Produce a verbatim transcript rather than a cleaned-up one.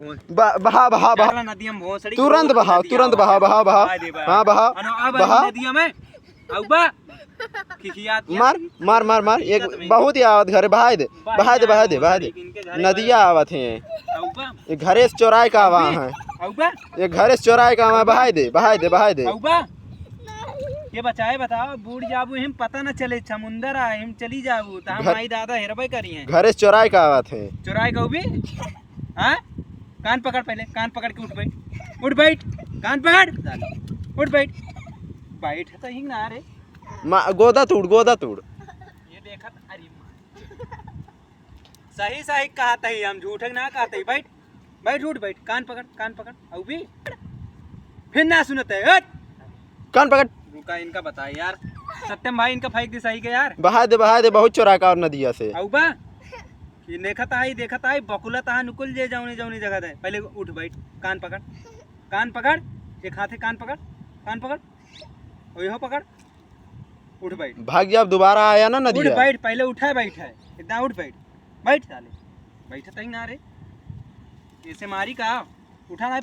बहा, बहा, बहा। चला नदिया में भोसड़ी, तुरंत बहाओ, नदिया तुरंत में। बहाओ, बहाओ, बहाओ। बहा दे, बहा। हाँ, बहा। अनो, अब बहा। नदिया में। आउ बा। खिखियात या। मार, मार, मार, मार। एक दिक्कत नहीं। बहुत ही आवत घरे, बहाय दे। बहाय दे, बहाय दे, बहाय दे। इनके घरे नदिया आवत है। आउ बा। ये घरे से चोराय का आवा है। आउ बा। ये घरे से चोराय का आवा है, बहाय दे, बहाय दे, बहाय दे। आउ बा। ये बचाए बताओ, बूड़ जाबू, हम पता न चले, समुंदर आए, हम चली जाबू, त हम घर-, माई दादा हेरबे करी हैं। घरे से चोराय का आवत है। चोराय का भी? हाँ? कान पकड़ पहले, कान पकड़ के उठ बैठ। उठ बैठ, कान पकड़। उठ बैठ। बैठ तो ही ना रे। मा-, गोदा तोड़, गोदा तोड़। ये देखत, अरे माँ। सही, सही कहत ही हम, झूठे ना कहत ही। बैठ, बैठ, उठ बैठ, कान पकड़, कान पकड़। अउ भी? फिर ना सुनत है, हट। कान पकड़। रुका, इनका बताए यार। सत्यम भाई, इनका फेंक दे सही के यार। बहा दे, बहा दे, बहुत चोराय का आवा नदिया से। आउ बा? ये देखत आई, देखत आई, बकुलत आ, निकुल जे जौनी, जौनी जगह दे। पहले उठ बैठ, कान पकड़, कान पकड़, एक हाथे कान पकड़, कान पकड़, और यहो पकड़, उठ बैठ। भाग जा, अब दोबारा आया ना उठ नदिया। बैठ, पहले उठा बैठ है, इतना उठ बैठ, बैठ साले, बैठत ही ना रे, ऐसे मारी का, उठा ना।